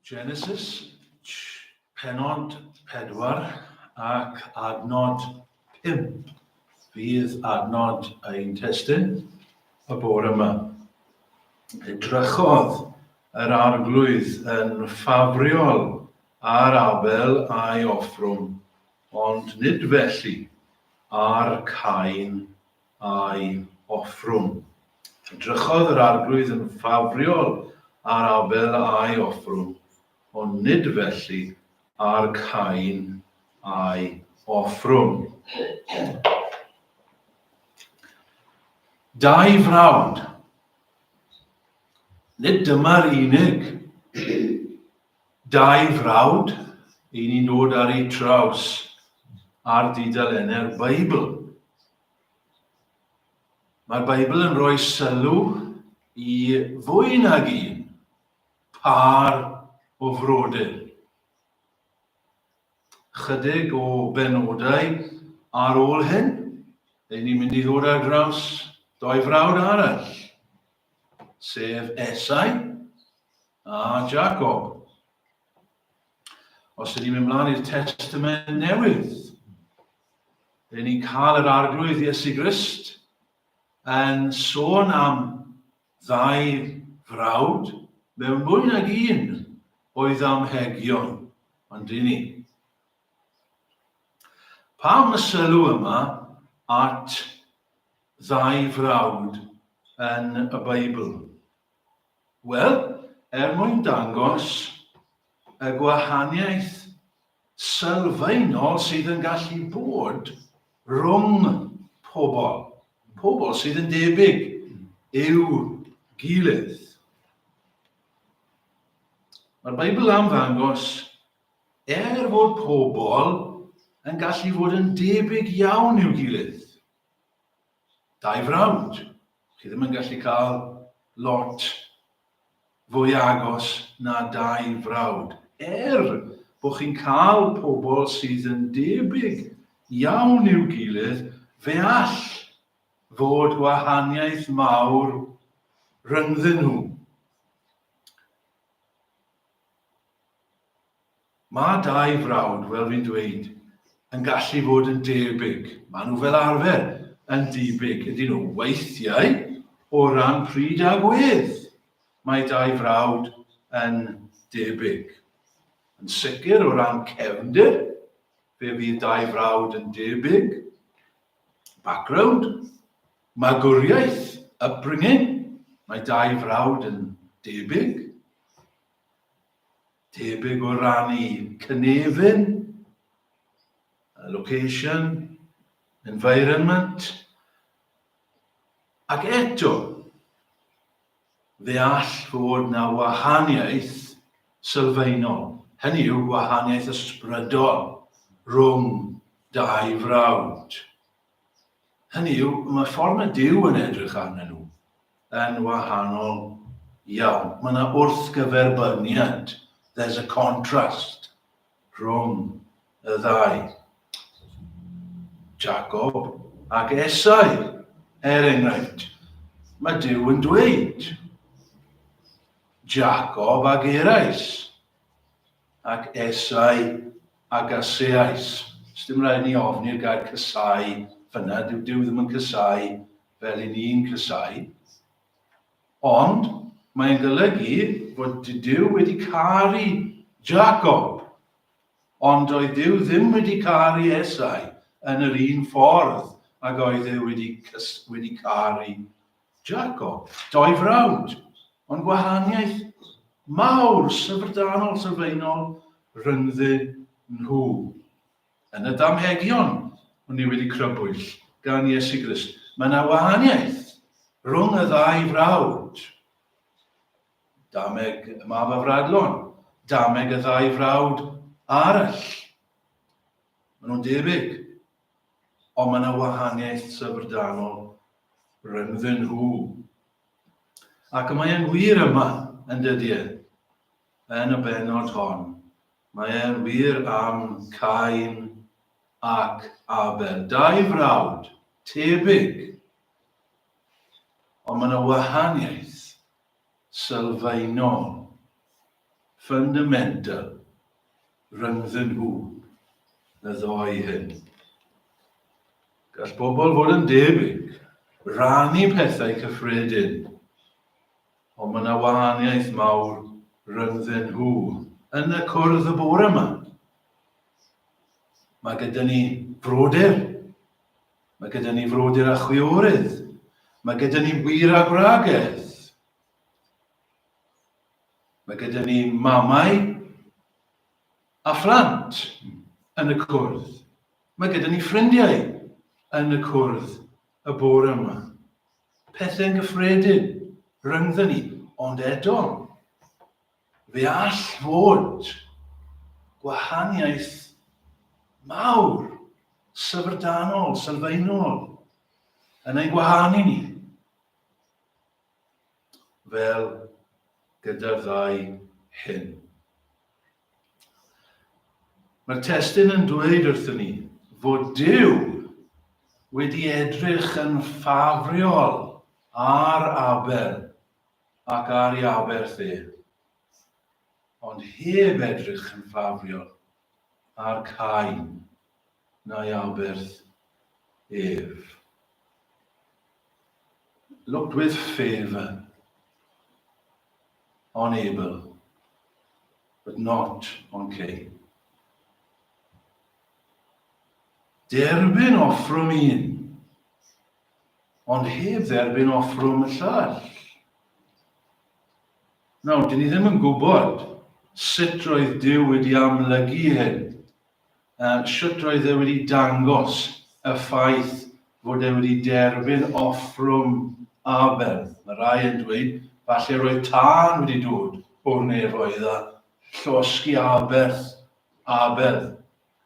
Genesis, pennod 4 ac adnod 5 fydd adnod ein testun y bore yma. Edrychodd yr arglwydd yn ffafriol ar Abel a'i offrwm, ond nid felly ar Cain a'i offrwm. Edrychodd yr Arglwydd yn ffafriol ar Abel a'i offrwm, ond nid felly ar Cain a'i offrwm. Dau frawd. Nid dyma'r unig dau frawd i ni'n dod ar eu traws ar dudalennau'r Beibl. Mae'r Beibl yn rhoi sylw i fwy nag un pâr o frodyr. Chydig o benodau ar ôl hyn, ry'n ni'n mynd i ddod ar draws doi frawd arall, sef Esau a Jacob. Os ydyn ni'n mynd mlaen i'r Testament Newydd, rydyn ni'n cael yr Arglwydd Iesu Grist yn sôn am ddau frawd mewn mwy nag un o'i ddamhegion, ond dyn ni. Pam y sylw yma at ddau frawd yn y Beibl? Wel, er mwyn dangos y gwahaniaeth sylfaenol sydd yn gallu bod rhwng pobl, pobl sydd yn debyg i'w gilydd. Mae'r Beibl am ddangos er fod pobl yn gallu fod yn debyg iawn i'w gilydd, Dau frawd. Chi ddim yn gallu cael lot fwy agos na dau frawd. Er bod chi'n cael pobl sydd yn debyg iawn i'w gilydd, fe all fod gwahaniaeth mawr rhyngddyn nhw. Mae dau frawd, fel fi'n dweud, yn gallu fod yn debyg. Maen nhw fel arfer yn debyg, ydyn nhw? Weithiau, o ran pryd a gwedd, mae dau frawd yn debyg. Yn sicr, o ran cefndir, fe fydd dau frawd yn debyg. Background, magwriaeth, upbringing, mae dau frawd yn debyg. Tebyg o ran eu cynefin, location, environment, ac eto, fe all fod na wahaniaeth sylfaenol, hynny yw gwahaniaeth ysbrydol rhwng dau frawd. Hynny yw, mae ffordd mae Duw yn edrych arnyn nhw yn wahanol iawn. Mae yna wrthgyferbyniad, there's a contrast, rhwng y ddau. Jacob ac Esau, er enghraifft. Mae Duw yn dweud, Jacob ag erais, ac Esau ag aseais. Sdim rhaid ni ofni'r gair casau fyna, dyw Duw ddim yn casau fel i ni'n casau. Ond mae'n golygu fod Duw wedi caru Jacob, ond oedd Duw ddim wedi caru Esau yn yr un ffordd ag oedd e wedi, wedi caru Jacob. Doi frawd, ond gwahaniaeth mawr, syfrdanol, sylfaenol rhyngddyn nhw. Yn y damhegion, o'n i wedi crybwyll gan Iesu Grist, mae yna wahaniaeth rhwng y ddau frawd. Dameg y mab afradlon, dameg y ddau frawd arall. Maen nhw'n debyg, ond mae yna wahaniaeth syfrdanol rhyngddyn nhw. Ac y mae e'n wir yma, yn dydy e, yn y bennod hon. Mae e'n wir am Cain ac Abel. Dau frawd tebyg, ond mae yna wahaniaeth sylfaenol. Fundamental rhyngddyn nhw, y ddou hyn. Gall bobl fod yn debyg, rannu pethau cyffredin, ond mae yna wahaniaeth mawr rhyngddyn nhw yn y cwrdd y bore yma. Mae gyda ni frodyr, mae gyda ni frodyr a chwiorydd, mae gyda ni wir a gwragedd, Mae gyda ni mamau a phlant yn y cwrdd. Mae gyda ni ffrindiau yn y cwrdd y bore yma. Pethau'n gyffredin rhyngddyn ni, ond eto, fe all fod gwahaniaeth mawr, syfrdanol, sylfaenol yn ein gwahanu ni. Fel gyda'r ddau hyn. Mae'r testun yn dweud wrthyn ni fod Duw wedi edrych yn ffafriol ar Abel ac ar ei aberth e, ond heb edrych yn ffafriol ar Cain na'i aberth ef. Looked with favour on Abel, but not on Cain. Derbyn offrwm un, ond heb dderbyn offrwm y llall. Nawr, dyn ni ddim yn gwybod sut roedd Duw wedi amlygu hyn, Shwt roedd e wedi dangos y ffaith fod e wedi derbyn offrwm Abel? Mae rai yn dweud falle roedd tân wedi dod o'r nefoedd a llosgi aberth Abel,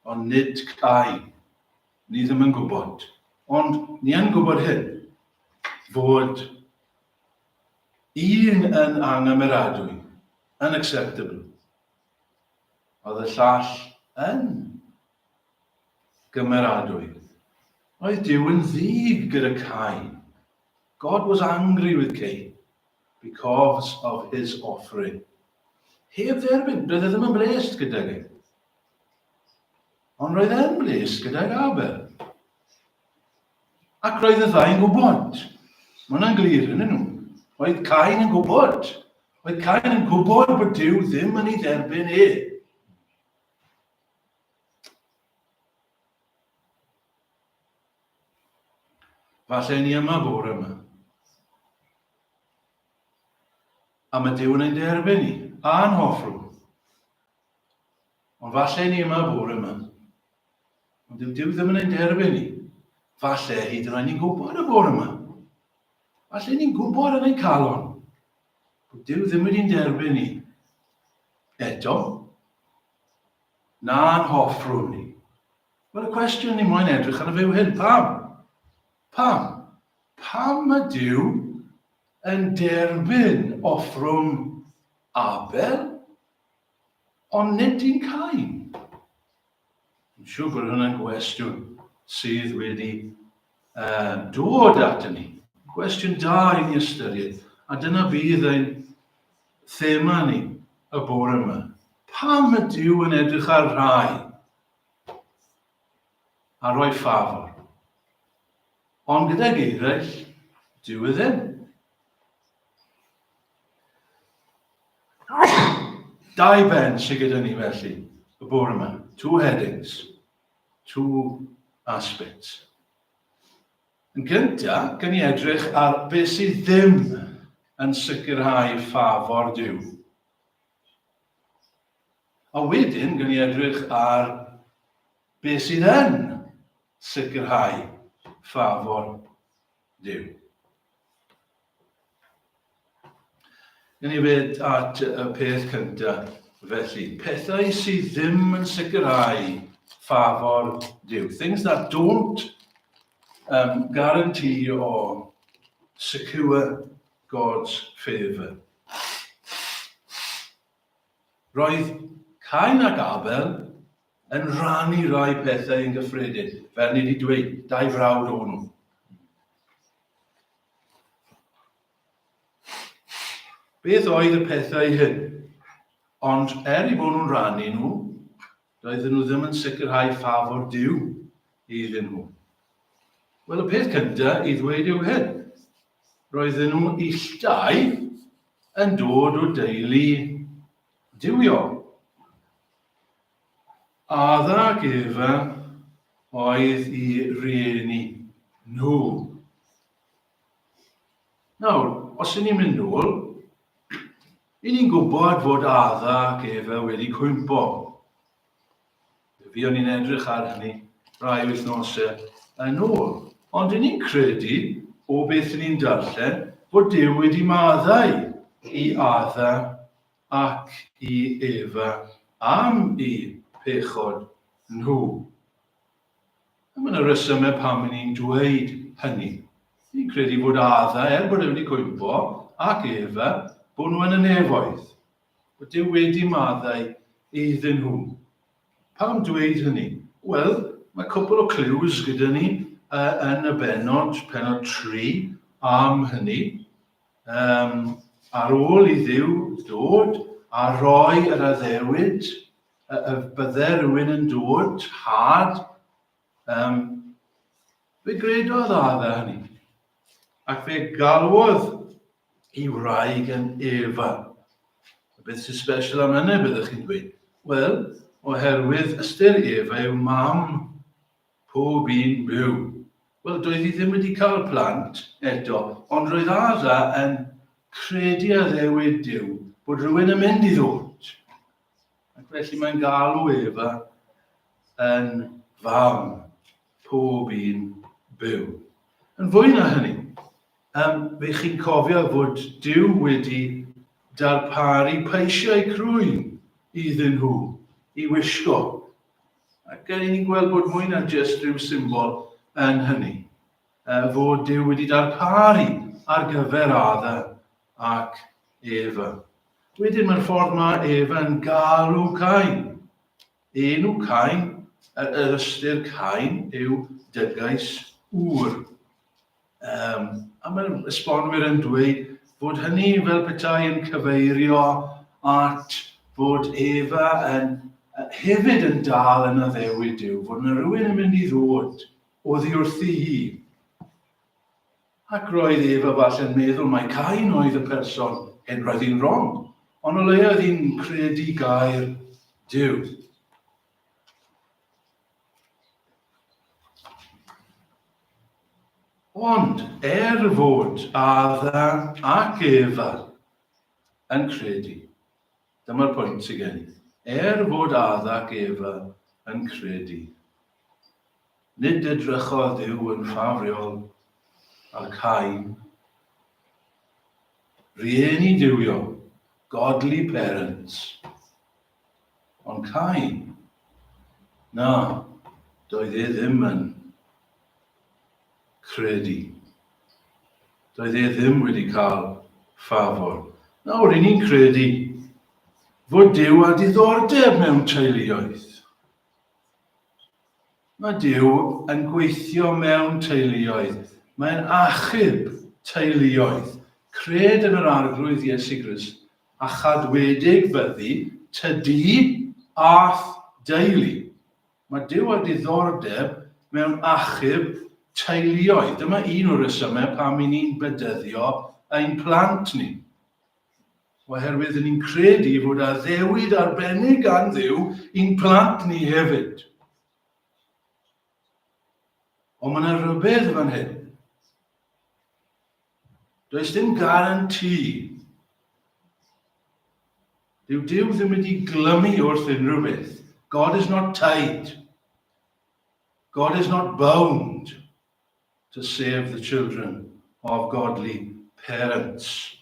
ond nid Cain. Ni ddim yn gwybod. Ond ni yn gwybod hyn, fod un yn angymeradwy, unacceptable, Oedd y llall yn gymeradwy. Oedd Duw yn ddig gyda Cain. God was angry with Cain because of his offering. Heb dderbyn, doedd e ddim yn blest gydag e. Ond roedd e'n blest gydag Abel. Ac roedd y ddau'n gwybod. Mae hwnna'n glir, yn nhw. Oedd Cain yn gwybod. Oedd Cain yn gwybod bod Duw ddim yn ei dderbyn e. Falle ni yma bore yma. A mae Duw yn ein derbyn ni, a'n hoffrwm. Ond falle ni yma bore yma. Ond dyw Duw ddim yn ein derbyn ni. Falle hyd yn oed ni'n gwybod y bore yma. Falle ni'n gwybod yn ein calon bod Duw ddim wedi'n derbyn ni. Eto, na'n hoffrwn ni. Wel, y cwestiwn ni moyn edrych arno fe yw hyn. Pam? Pam? Pam mae Duw yn derbyn offrwm Abel, ond nid un Cain? Dwi'n siŵr bod hwnna'n gwestiwn sydd wedi uh, dod at ni. Gwestiwn da i ni ystyried, a dyna fydd ein thema ni y bore yma. Pam y Duw yn edrych ar rhai a rhoi ffafr? Ond gydag eraill, Duw e ddim. Dau ben sydd gyda ni felly y bore yma. Two headings. Two aspects. Yn gyntaf, gan i edrych ar beth sydd ddim yn sicrhau ffafr Duw. A wedyn, gan i edrych ar beth sydd yn sicrhau ffafr Duw. Yn i fyd at y peth cyntaf, felly, pethau sydd ddim yn sicrhau ffafr Duw. Things that don't guarantee or secure God's favour. Roedd Cain ac Abel yn rhannu rhai pethau yn gyffredin, fel ni wedi dweud, dau frawd o'n nhw. Beth oedd y pethau hyn? Ond er eu bod nhw'n rhannu nhw, doedden nhw ddim yn sicrhau ffafr Duw iddyn nhw. Wel, y peth cyntaf i ddweud yw hyn. Roedden nhw ill dau yn dod o deulu duwiol. Adda ac Efa oedd i rieni nhw. Nawr, os ŷn ni'n mynd nôl, i ni'n gwybod fod Adda ac Efa wedi cwympo. Fe fuon ni'n edrych ar hynny rai wythnosau yn ôl. Ond i ni'n credu, o beth i ni'n darllen, fod Duw wedi maddau i Adda ac i Efa am eu pechod nhw. A mae yna resymau pam i ni'n dweud hynny. Ni'n credu fod Adda, er bod e wedi cwympo, ac Efa, bod nhw yn y nefoedd. Bod Duw wedi maddau iddyn nhw. Pam dweud hynny? Wel, mae cwpl o clues gyda ni uh, yn y benod, penod 3, am hynny. Um, ar ôl i Dduw ddod a rhoi yr addewid y, y bydde rhywun yn dod, had, um, fe gredodd Adda hynny. Ac fe galwodd i wraig yn Efa. A beth sy'n special am hynny, byddwch chi'n dweud? Wel, oherwydd ystyr Efa yw mam pob un byw. Wel, doedd hi ddim wedi cael plant eto, ond roedd Adda yn credu addewid Duw bod rhywun yn mynd i ddod. Ac felly mae'n galw Efa yn fam pob un byw. Yn fwy na hynny, um, fe chi'n cofio fod Duw wedi darparu peisiau crwyn iddyn nhw i wisgo. Ac i ni'n gweld bod mwy na jyst rhyw symbol yn hynny. Fod Duw wedi darparu ar gyfer Adda ac Efa. Wedyn mae'r ffordd mae Efa yn galw Cain. Enw Cain, yr ystyr Cain yw dygais ŵr. Um, a mae'r esbonwyr yn dweud fod hynny fel petai yn cyfeirio at fod Efa yn hefyd yn dal yn addewid Duw, fod yna rhywun yn mynd i ddod oddi wrthi hi. Ac roedd Efa falle'n meddwl mai Cain oedd y person hyn, roedd hi'n wrong, ond o leia oedd hi'n credu gair Duw. Ond er fod Adda ac Efa yn credu, dyma'r pwynt sydd gen i, er fod Adda ac Efa yn credu, Nid edrychodd Duw yn ffafriol ar Cain. Rhieni duwiol, godly parents. Ond Cain, na, doedd e ddim yn credu. Doedd e ddim wedi cael ffafr. Nawr, i ni'n credu fod Duw â diddordeb mewn teuluoedd. Mae Duw yn gweithio mewn teuluoedd. Mae'n achub teuluoedd. Cred yn yr Arglwydd Iesu Grist a chadwedig fyddi ty di a'th deulu. Mae Duw â diddordeb mewn achub teuluoedd. Dyma un o'r rhesymau pam i ni'n bedyddio ein plant ni. Oherwydd yn ni'n credu fod addewid arbennig gan Dduw i'n plant ni hefyd. Ond mae yna rybudd fan hyn. Does dim garanti. Dyw Duw ddim wedi glymu wrth unrhyw beth. God is not tied. God is not bound to save the children of godly parents.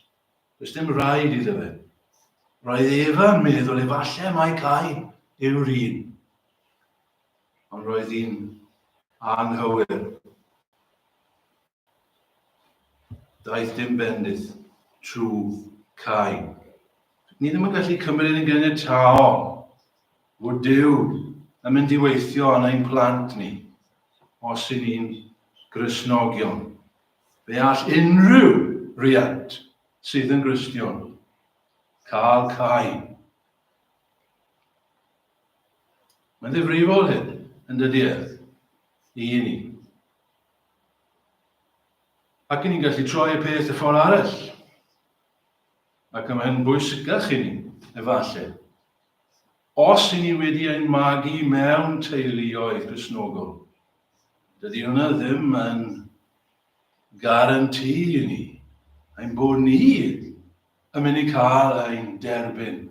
Does dim rhaid iddo fe. Roedd Efa yn meddwl efallai mai Cain yw'r un. Ond roedd hi'n anghywir. Daeth dim bendith trwy Cain. Ni ddim yn gallu cymryd yn ganiataol fod Duw yn mynd i weithio yn ein plant ni os y'n ni'n Gristnogion. Fe all unrhyw riant sydd yn Gristion cael Cain. Mae'n ddifrifol hyn, yn dydy e, i ni. Ac ni'n gallu troi y peth y ffordd arall. Ac mae hyn bwysicach i ni, efallai. Os i ni wedi ein magu mewn teuluoedd Gristnogol, dydy hwnna ddim yn guarantee i ni ein bod ni yn mynd i cael ein derbyn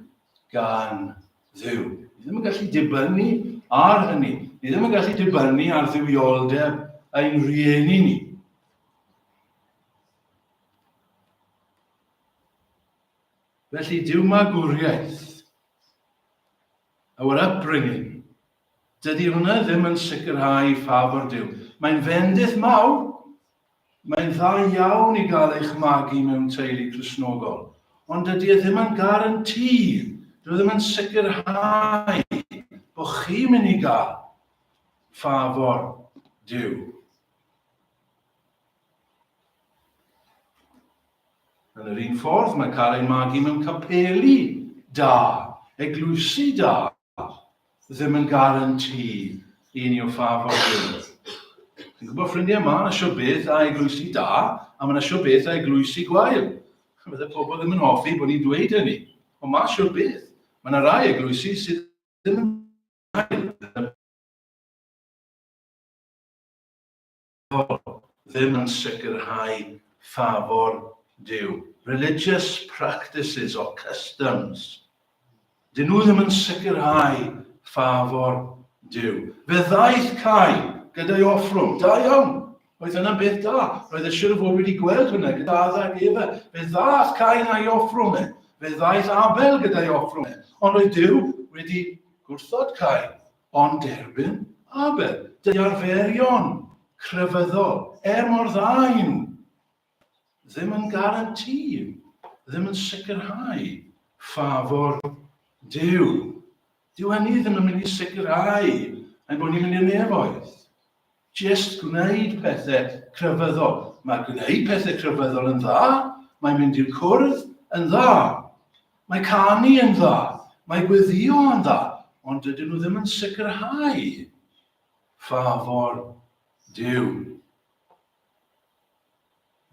gan Dduw. Ni ddim yn gallu dibynnu ar hynny. Ni ddim yn gallu dibynnu ar dduwioldeb ein rhieni ni. Felly, dyw magwriaeth, our upbringing, dydy hwnna ddim yn sicrhau ffafr Duw. Mae'n fendith mawr. Mae'n dda iawn i gael eich magu mewn teulu Cristnogol, ond dydy e ddim yn guarantee, dyw e ddim yn sicrhau bod chi'n mynd i gael ffafr Duw. Yn yr un ffordd, mae cael ei magu mewn capeli da, eglwysi da, ddim yn garanti i ni o ffafr Duw. Chi'n gwybod, ffrindiau, mae yna siwr beth a eglwysi da, a mae yna siwr beth a eglwysi gwael. Bydde pobl ddim yn hoffi bod ni'n dweud hynny, ond mae siwr beth. Mae yna rai eglwysi sydd ddim yn ddim yn sicrhau ffafr Duw. Religious practices or customs. Dyn nhw ddim yn sicrhau ffafr Duw. Fe ddaeth Cain gyda'i offrwm. Da iawn. Roedd hynna'n beth da. Roedd e siwr o fod wedi gweld hwnna gyda Adda ac Efa. Fe ddaeth Cain a'i offrwm e. Fe ddaeth Abel gyda'i offrwm e. Ond roedd Duw wedi gwrthod Cain. Ond derbyn Abel. Dydy arferion crefyddol, er mor dda i nhw, ddim yn garantî, ddim yn sicrhau ffafr Duw. Dyw hynny ddim yn mynd i sicrhau ein bod ni'n mynd i'r nefoedd. Jyst gwneud pethau crefyddol. Mae gwneud pethau crefyddol yn dda, mae mynd i'r cwrdd yn dda, mae canu yn dda, mae gweddio yn dda, ond dydyn nhw ddim yn sicrhau ffafr Duw.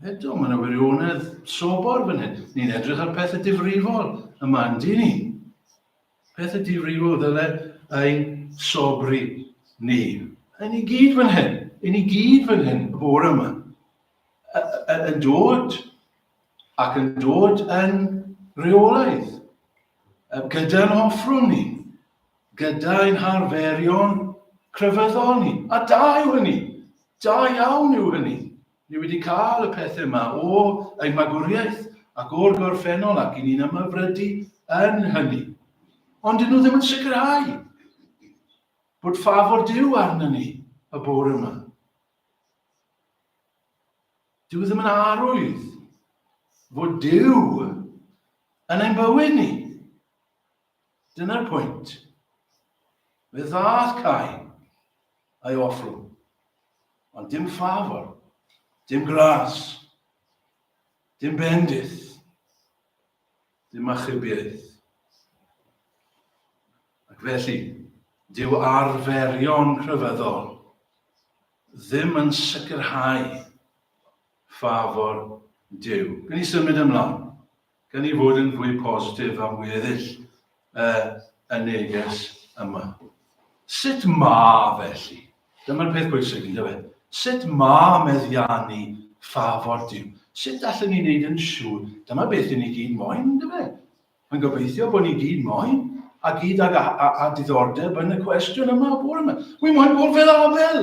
Eto, mae yna wirionedd sobor fan hyn. Ni'n edrych ar pethau difrifol yma, yndyn ni? Pethau difrifol ddyle ein sobri ni. A ni gyd fan hyn, i ni gyd fan hyn y bore yma, yn dod ac yn dod yn reolaidd, gyda'n hoffrwm ni, gyda'n harferion crefyddol ni. A da yw hynny. Da iawn yw hynny. Ni wedi cael y pethau yma o ein magwriaeth ac o'r gorffennol ac i ni'n ymhyfrydu yn hynny. Ond dyn nhw ddim yn sicrhau bod ffafr Duw arno ni y bore yma. Dyw e ddim yn arwydd fod Duw yn ein bywyd ni. Dyna'r pwynt. Fe ddaeth Cain a'i offrwm. Ond dim ffafr, dim gras, dim bendith, dim achubiaeth. Ac felly, dyw arferion crefyddol ddim yn sicrhau ffafr Duw. Gan i symud ymlaen. Gan i fod yn fwy positif am weddill y, y neges yma. Sut ma felly? Dyma'r peth bwysig, ynddo fe? Sut ma meddiannu ffafr Duw? Sut allan ni wneud yn siŵr? Dyma beth i ni gyd moyn, ynddo fe? Mae'n gobeithio bod ni gyd moyn, a gyd ag a, a, a diddordeb yn y cwestiwn yma o bore yma. Wi moyn bod fel Abel!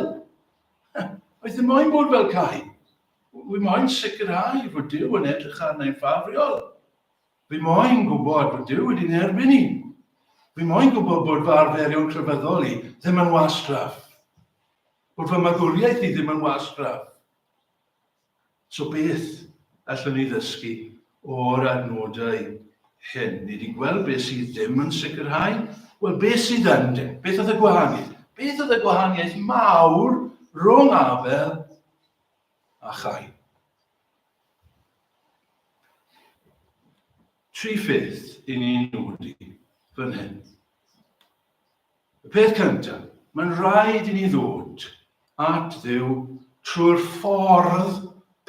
Oedd ddim moyn bod fel Cain. Wi moyn sicrhau fod Duw yn edrych arna i'n ffafriol. Fi moyn gwybod fod Duw wedi'n erbyn i. Fi moyn gwybod bod fy arferion crefyddol i ddim yn wastraff. Bod fy magwriaeth i ddim yn wastraff. So beth allwn ni ddysgu o'r adnodau hyn? Ni wedi gweld beth sydd ddim yn sicrhau. Wel, beth sydd yn de? Beth oedd y gwahaniaeth? Beth oedd y gwahaniaeth mawr rhwng Abel a Chain? Tri pheth i ni'n nodi fan hyn. Y peth cyntaf, mae'n rhaid i ni ddod at Dduw trwy'r ffordd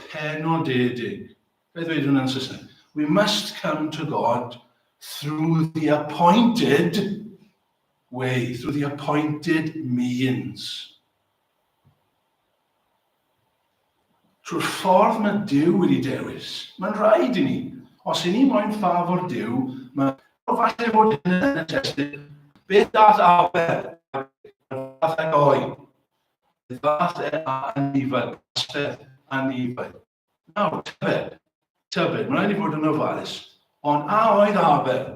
penodedig. Ga i ddweud hwnna'n Saesneg? We must come to God through the appointed way, through the appointed means. Trwy'r ffordd mae Duw wedi dewis. Mae'n rhaid i ni. Os i ni moyn ffafr Duw, mae falle fod hyn yn y testun. Beth dath Abel? Beth dath ag oen? Beth dath e anifail? Beth anifail? Nawr, tybed, tybed, mae'n rhaid i fod yn ofalus, ond a oedd Abel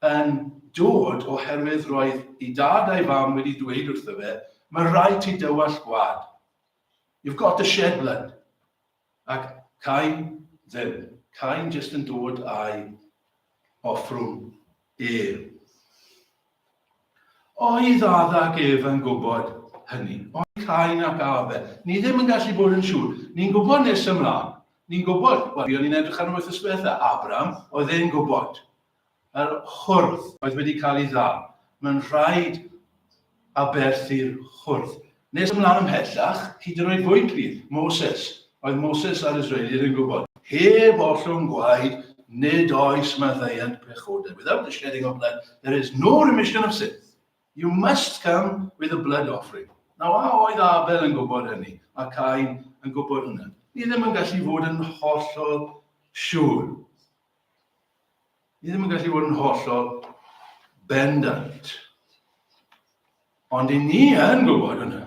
yn dod oherwydd roedd ei dad a'i fam wedi dweud wrtho fe, mae rhaid ti dywallt gwad. You've got to shed blood. Ac Cain ddim. Cain jyst yn dod â'i offrwm e. Oedd Adda ac Efa yn gwybod hynny? Oedd Cain ac Abel? Ni ddim yn gallu bod yn siŵr. Ni'n gwybod nes ymlaen. Ni'n gwybod, wel, o'n i'n edrych ar wythnos diwetha, Abraham, oedd e'n gwybod. Yr hwrdd oedd wedi cael ei ddal. Mae'n rhaid aberthu'r hwrdd. Nes ymlaen ymhellach, hyd yn oed fwy clir, Moses. Oedd Moses a'r Israeliaid yn gwybod, heb ollwng gwaed, nid oes maddeuant pechodau. Without the shedding of blood, there is no remission of sin. You must come with a blood offering. Nawr, a oedd Abel yn gwybod hynny, a Cain yn gwybod hwnna? Ni ddim yn gallu fod yn hollol siŵr. Ni ddim yn gallu bod yn hollol bendant. Ond i ni yn gwybod hwnna.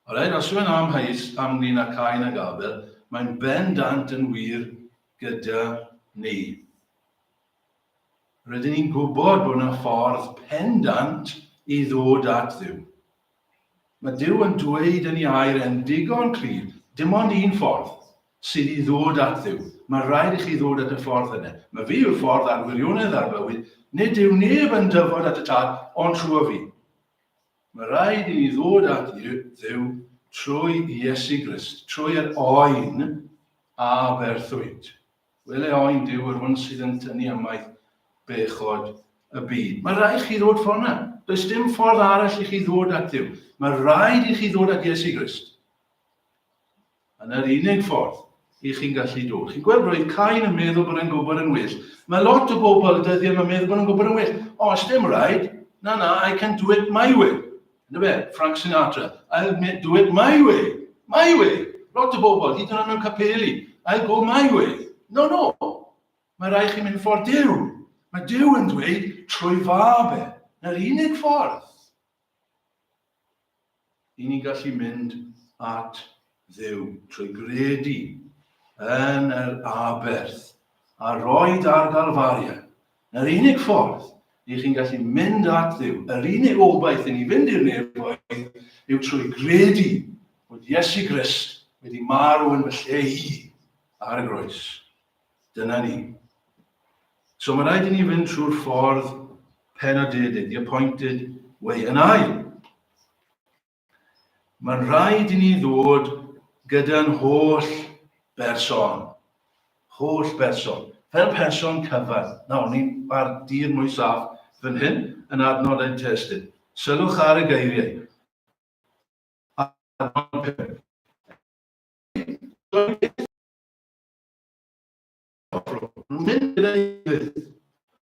Alright, os yw'n amheus am ynglyn â Cain ag Abel, mae'n bendant yn wir gyda ni. Rydyn ni'n gwybod bod yna ffordd pendant i ddod at Dduw. Mae Duw yn dweud yn ei air e'n digon clir, dim ond un ffordd sydd i ddod at Dduw. Mae rhaid i chi ddod at y ffordd yna. Mae fi yw'r ffordd a'r wirionedd a'r bywyd. Nid yw neb yn dyfod at y Tad ond trwy fi. Mae rhaid i ni ddod at Dduw trwy Iesu Grist, trwy yr oen a ferthwyd. Wele oen Duw, yr hwn sydd yn tynnu ymaith bechod y byd. Mae rhaid chi ddod ffordd yna. Does dim ffordd arall i chi ddod at Dduw. Mae rhaid i chi ddod at Iesu Grist. Yna'r unig ffordd i chi'n gallu dod. Chi'n gweld roedd Cain yn meddwl bod e'n gwybod yn well. Mae lot o bobl y dyddiau yma'n meddwl bod nhw'n gwybod yn well. O, oh, dim rhaid. Na, na, I can do it my way. Yna fe, Frank Sinatra. I'll do it my way. My way. Lot o bobl, hyd yn oed mewn capeli. I'll go my way. No, no. Mae rhaid chi mynd ffordd Duw. Mae Duw yn dweud trwy fab e. Na'r unig ffordd. I ni'n gallu mynd at Dduw trwy gredu yn yr aberth a roed ar Galfaria. Yr unig ffordd i chi'n gallu mynd at Dduw, yr unig obaith i ni fynd i'r nefoedd yw trwy gredu bod Iesu Grist wedi marw yn fy lle i ar y groes. Dyna ni. So mae rhaid i ni fynd trwy'r ffordd penodedig, the appointed way. Yn ail, Mae'n rhaid i ni ddod gyda'n holl berson. Holl berson. Fel person cyfan. Nawr, ni ar dir mwy saff fan hyn yn adnod ein testun. Sylwch ar y geiriau. Adnod 5. Mynd gyda'i gilydd.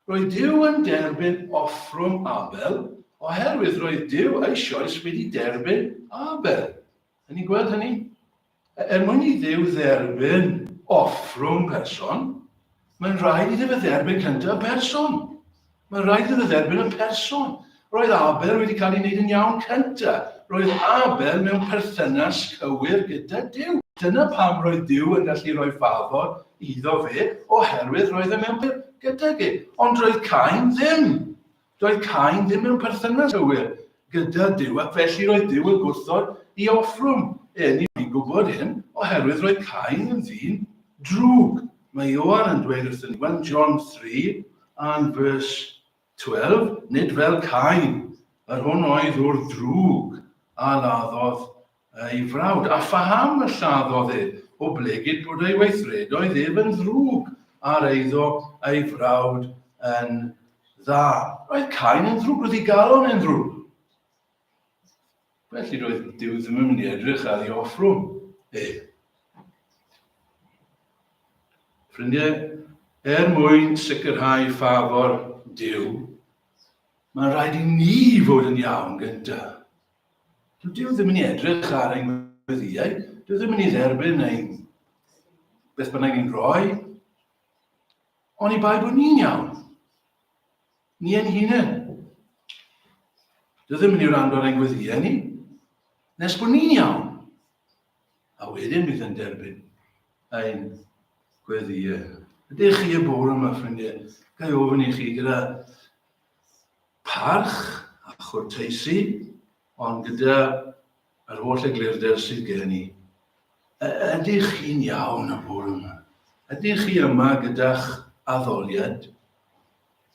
Roedd Duw yn derbyn offrwm Abel oherwydd roedd Duw eisoes wedi derbyn Abel. Yn ni'n gweld hynny? E, er mwyn i Dduw dderbyn offrwm person, mae'n rhaid iddo fe dderbyn cyntaf person. Mae'n rhaid iddo dderbyn y person. Roedd Abel wedi cael ei wneud yn iawn cyntaf. Roedd Abel mewn perthynas cywir gyda Duw. Dyna pam roedd Duw yn gallu rhoi ffafr iddo fe, oherwydd roedd e mewn gydag e. Ond roedd Cain ddim. Doedd Cain ddim mewn perthynas cywir gyda Duw, ac felly roedd Duw yn gwrthod i offrwm e. Ni'n gwybod hyn oherwydd roedd Cain yn ddyn drwg. Mae Ioan yn dweud wrthyn ni, 1 John 3 and verse 12, nid fel Cain, yr hwn oedd wr drwg a laddodd ei frawd. A phaham y lladdodd ef? Oblegid bod ei weithredoedd ef yn ddrwg a'r eiddo ei frawd yn dda. Roedd Cain yn ddrwg, roedd ei galon yn ddrwg. Felly roedd Duw ddim yn mynd i edrych ar ei offrwm e. Ffrindiau, er mwyn sicrhau ffafr Duw, mae'n rhaid i ni fod yn iawn gyntaf. Dyw Duw ddim yn ei edrych ar ein gweddiau, dyw ddim yn ei dderbyn ein beth bynnag ni'n rhoi, oni bai bod ni'n iawn. Ni ein hunain. Dyw ddim yn ei wrando ar ein gweddiau ni, nes bod ni'n iawn. A wedyn bydd yn derbyn ein gweddiau. Ydych chi y bore yma, ffrindiau? Ga i ofyn i chi gyda parch a chwrteisi, ond gyda yr holl eglurder sydd gen i. Ydych chi'n iawn y bore yma? Ydych chi yma gyda'ch addoliad?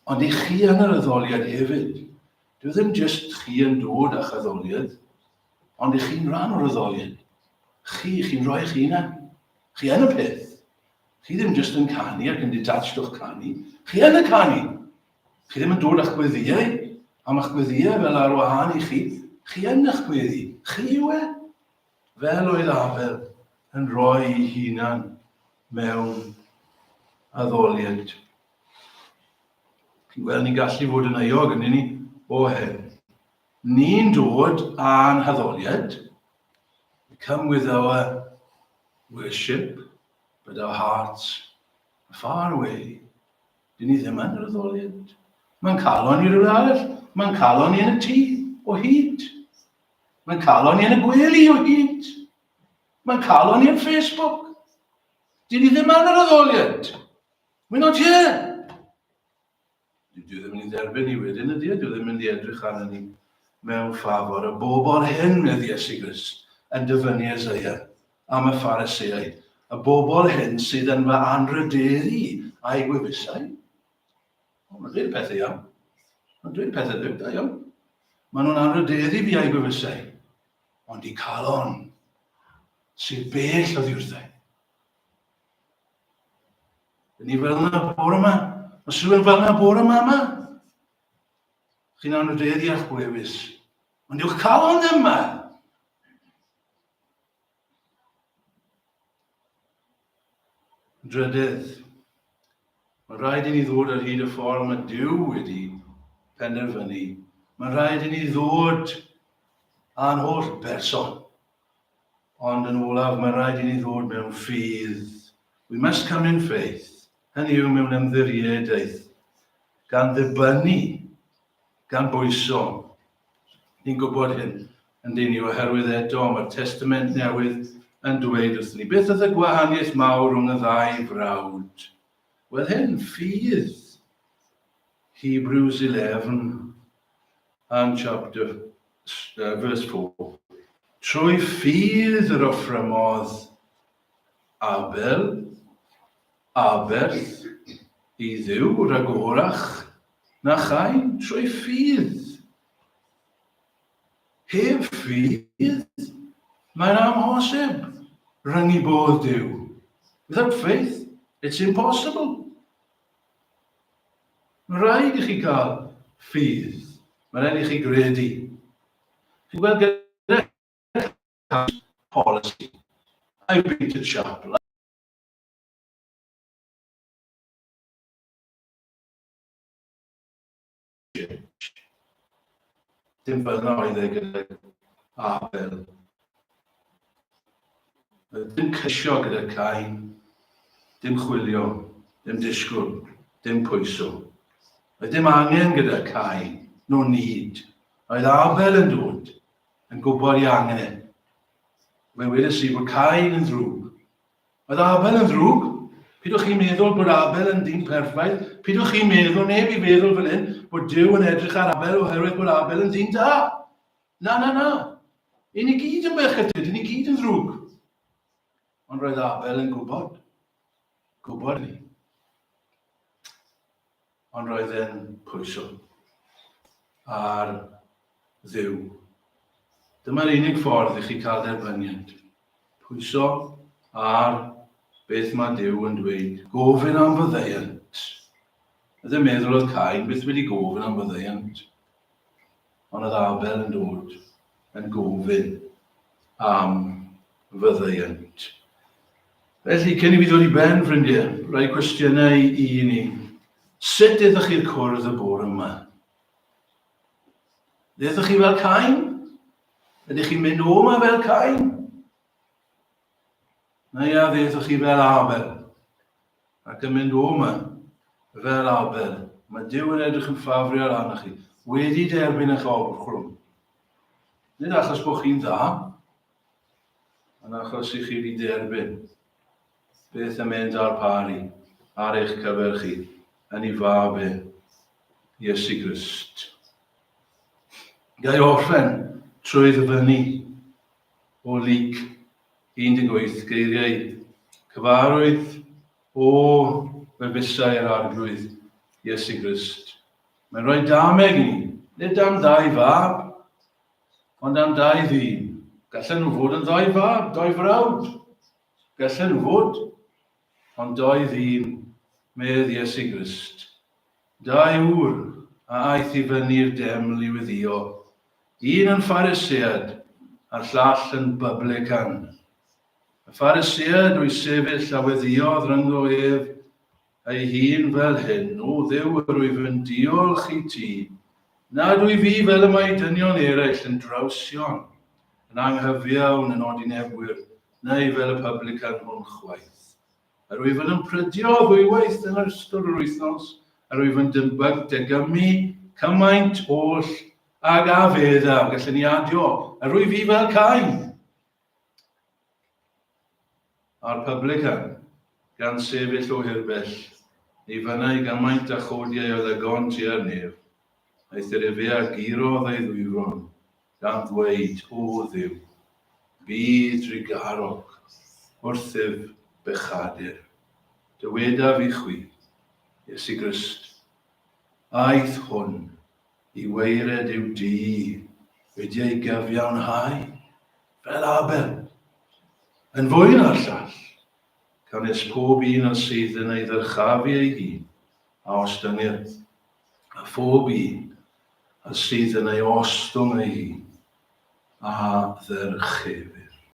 Ond i chi yn yr addoliad hefyd. Dyw e ddim jyst chi yn dod â'ch addoliad, ond i chi'n rhan o'r addoliad. Chi, chi'n rhoi eich hunan. Chi yn y peth. Chi ddim jyst yn canu ac yn detached o'ch canu. Chi yn y canu. Chi ddim yn dod â'ch gweddïau am eich gweddïau fel ar wahân i chi. Chi yn eich gweddi. Chi yw e. Fel oedd Abel yn rhoi ei hunan mewn addoliad. Chi'n gweld, ni'n gallu fod yn euog yn ni o hyn. Ni'n dod â'n haddoliad. We come with our worship, but our hearts are far away. Dyn ni ddim yn yr addoliad. Mae'n calon i rhywle arall. Mae'n calon i yn y tŷ o hyd. Mae'n calon i yn y gwely o hyd. Mae'n calon i yn Facebook. Dyn ni ddim yn yr addoliad. We're not here. Dwi ddim yn ei dderbyn ni wedyn ydy, e? dwi ddim yn ei edrych arno ni mewn ffafr. Y bobl hyn, medd Iesu Grist, yn dyfynnu Isaiah am y Phariseaid. Y bobl hyn sydd yn fy anrhydeddu a'i gwefusau. O, mae'n dweud pethau iawn. Mae'n dweud pethau dweud da iawn. Maen nhw'n anrhydeddu fi a'i gwefusau. Ond i calon sydd bell oddi wrthau. Dyn ni fel yna bore yma. Os rhywun fel yna bore yma yma, chi'n anrhydeddu a'ch gwefus. Ond yw'ch calon ddim yma. Drydydd, mae rhaid i ni ddod ar hyd y ffordd mae Duw wedi penderfynu. Mae rhaid i ni ddod â'n holl berson. Ond yn olaf, mae rhaid i ni ddod mewn ffydd. We must come in faith. Hynny yw mewn ymddiriedaeth, gan ddibynnu, gan bwyso. Ni'n gwybod hyn, yn dyn ni, oherwydd eto mae'r Testament Newydd yn dweud wrthyn ni. Beth oedd y gwahaniaeth mawr rhwng y ddau frawd? Wel hyn, ffydd. Hebrews 11 and chapter verse 4. Trwy ffydd yr offrymodd Abel aberth i Dduw ragorach na Chain trwy ffydd. Heb ffydd, mae'n amhosib ryngu bodd Duw. Without faith, it's impossible. Mae'n rhaid i chi gael ffydd. Mae'n rhaid i chi gredu. Chi'n gweld gyda policy. I've been to chapel. Church. Dim fel yna oedd e gyda Abel. Dim cysio gyda Cain, dim chwilio, dim disgwyl, dim pwyso. Oedd dim angen gyda Cain, no need. Oedd Abel yn dod, yn gwybod i angen e. Fe wedes i bod Cain yn ddrwg, Oedd Abel yn ddrwg? Pidwch chi'n meddwl bod Abel yn ddyn perffaith? Pidwch chi'n meddwl, neb i feddwl fel hyn, bod Duw yn edrych ar Abel oherwydd bod Abel yn ddyn da. Na, na, na. I ni gyd yn bechadur, i ni gyd yn ddrwg. Ond roedd Abel yn gwybod. Gwybod ni. Ond roedd e'n pwyso ar Dduw. Dyma'r unig ffordd i chi cael derbyniad. Pwyso ar beth mae Duw yn dweud. Gofyn am faddeuant. Oedd e'n meddwl oedd Cain byth wedi gofyn am faddeuant. Ond oedd Abel yn dod yn gofyn am faddeuant. Felly, cyn i fi ddod i ben, ffrindiau, rhai cwestiynau i ni. Sut ydych chi'r cwrdd y bore yma? Ddethoch chi fel Cain? Ydych chi'n mynd o yma fel Cain? Neu a ddethoch chi fel Abel? Ac yn mynd o yma fel Abel. Mae Duw yn edrych yn ffafriol arnoch chi. Wedi derbyn eich offrwm. Nid achos bod chi'n dda, ond achos i chi wedi derbyn beth y mae'n darparu ar eich cyfer chi yn ei fab e, Iesu Grist. Ga i orffen trwy ddyfynnu o Luc 18 geiriau cyfarwydd o wefusau yr Arglwydd Iesu Grist. Mae'n rhoi dameg i ni, nid am ddau fab, ond am ddau ddyn. Gallen nhw fod yn ddau fab, dau frawd. Gallen nhw fod, ond dou ddyn, medd Iesu Grist. Dau ŵr a aeth i fyny'r deml i weddïo, un yn Pharisead a'r llall yn bublican. Y Pharisead o'i sefyll a weddïodd rhyngddo ef ei hun fel hyn, O Dduw, yr wyf yn diolch i ti, nad wyf fi fel y mae dynion eraill yn drawsion, yn anghyfiawn, yn odinebwyr, neu fel y publican hwn chwaith. Yr wyf yn ymprydio ddwywaith yn ystod yr wythnos, yr wyf yn dymbag degymu cymaint oll ag a feddaf, gallwn ni adio, yr wyf fi fel Cain. A'r publican, gan sefyll o hirbell, ni fynnai gymaint a chodiai o ddygon tua'r nef, eithr efe a gurodd ei ddwyfron, gan ddweud, O Dduw, bu drugarog wrthyf bechadur. Dywedaf i chwi, Iesu Grist, aeth hwn i waered i'w dŷ wedi ei gyfiawnhau fel Abel, yn fwy na'r llall, canys pob un a sydd yn ei ddyrchafu ei hun a ostyngir, a phob un a sydd yn ei ostwng ei hun a ddyrchefir.